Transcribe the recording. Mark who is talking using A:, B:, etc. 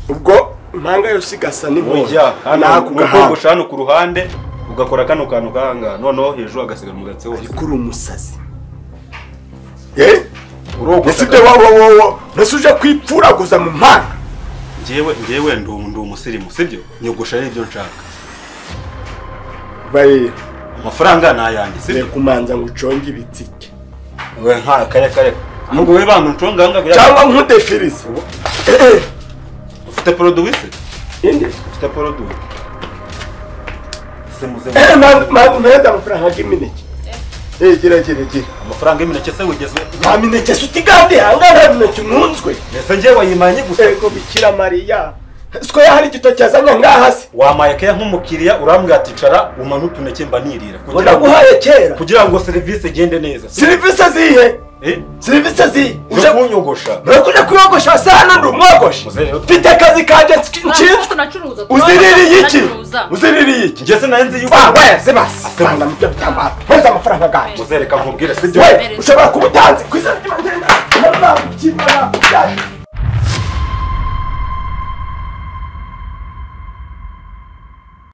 A: Ubwo impanga yose igasa n'inkoya.
B: Nako hano ku ruhande ugakora kano kantu kahanga noneho hejuru agasigara umugatsi wose.
A: Ariko uri umusazi. Urogosha. Ese wowe nese kwipfuraguza mu mpanga.
B: Njyewe ndi umusirimu sibyo? Nyogosha ari ibyo nshaka.
A: Bayi
B: amafaranga nayanjye sibyo?
A: Kumanza ngo uconge ibitsike.
B: We nka kare kare. Nubwo we bantu nconga hanga
A: cyangwa nkudefirize.
B: Ufite produit se?
A: Inde?
B: Ufite produit. Se muze.
A: Meza amafaranga y'imineke. Gira gira gira.
B: Amafaranga y'imineke se ugezwe?
A: Nta mineke se utigande hanga nta mineke ununzwe.
B: Ese ngiye wayimanye gusa.
A: Ego Bikira Mariya. Siko hari igitoki azanye ngaha se.
B: Wamaye keya nk'umukiriya urambwira ati cara umanuke uneke mba nirira.
A: Kugira ngo uhaye kera.
B: Kugira ngo service igende neza.
A: Service zihe? Service zihe?
B: Uje kunyogosha.
A: Nako kuyogosha se hano ndi umwogosha. Mfite akazi kanje nshinzwe. Uziririye iki? Uziririye iki?
B: Njye se narinzi yuko
A: we zibasi. Banga mubyo bitambaro. Mpereza amafaranga ganje.
B: Muzereka nkubwire sibyo?
A: We ushobora kuba utanzi kwizana ry'Imana.